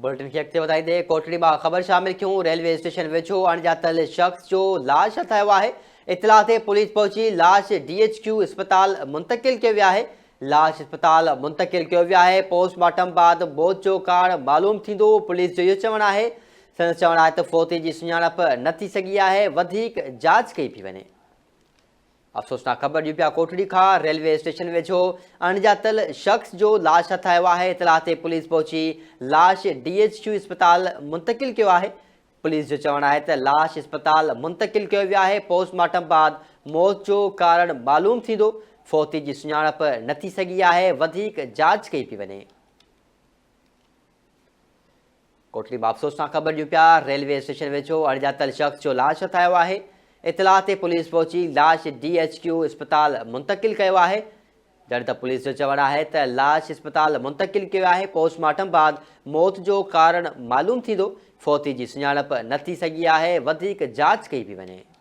Bulletin کي اڳتي وڌائيندي ڪوٽڙي مان خبر شامل ڪيون ريلوي اسٽيشن ويجهو اڻڄاتل شخص جو لاش هٿ آيو آهي اطلاع تي پوليس پهچي لاش ڊي ايڇ ڪيو اسپتال منتقل ڪيو ويو آهي لاش اسپتال منتقل ڪيو ويو آهي پوسٽ مارٽم بعد موت جو ڪارڻ معلوم ٿيندو پوليس جو اهو چوڻ آهي سندس چوڻ آهي ته فوتي جي سڃاڻپ نه ٿي سگهي آهي وڌيڪ جاچ ڪئي پئي وڃي. افسوسناڪ خبر ڏيون پيا ڪوٽڙي کان ريلوي اسٽيشن ويجهو اڻڄاتل شخص جو لاش هٿ آيو آهي اطلاع تي پوليس پهچي لاش ڊي ايڇ ڪيو اسپتال منتقل ڪيو آهي پوليس جو چوڻ آهي ته لاش اسپتال منتقل ڪيو ويو آهي پوسٽ مارٽم بعد موت جو ڪارڻ معلوم ٿيندو فوتي جي سڃاڻپ نه ٿي سگهي آهي وڌيڪ جاچ ڪئي پئي وڃي. ڪوٽڙي مان افسوسناڪ خبر ڏيون پيا، ريلوي اسٽيشن ويجهو اڻڄاتل شخص جو لاش هٿ آيو آهي، اطلاع تي پوليس پهچي لاش ڊي ايڇ ڪيو اسپتال منتقل ڪيو آهي، جڏهن ته پوليس جو چوڻ آهي ته لاش اسپتال منتقل ڪيو آهي، پوسٽ مارٽم بعد موت جو ڪارڻ معلوم ٿيندو، فوتي جي سڃاڻپ نه ٿي سگهي آهي، وڌيڪ جاچ ڪئي پئي وڃي.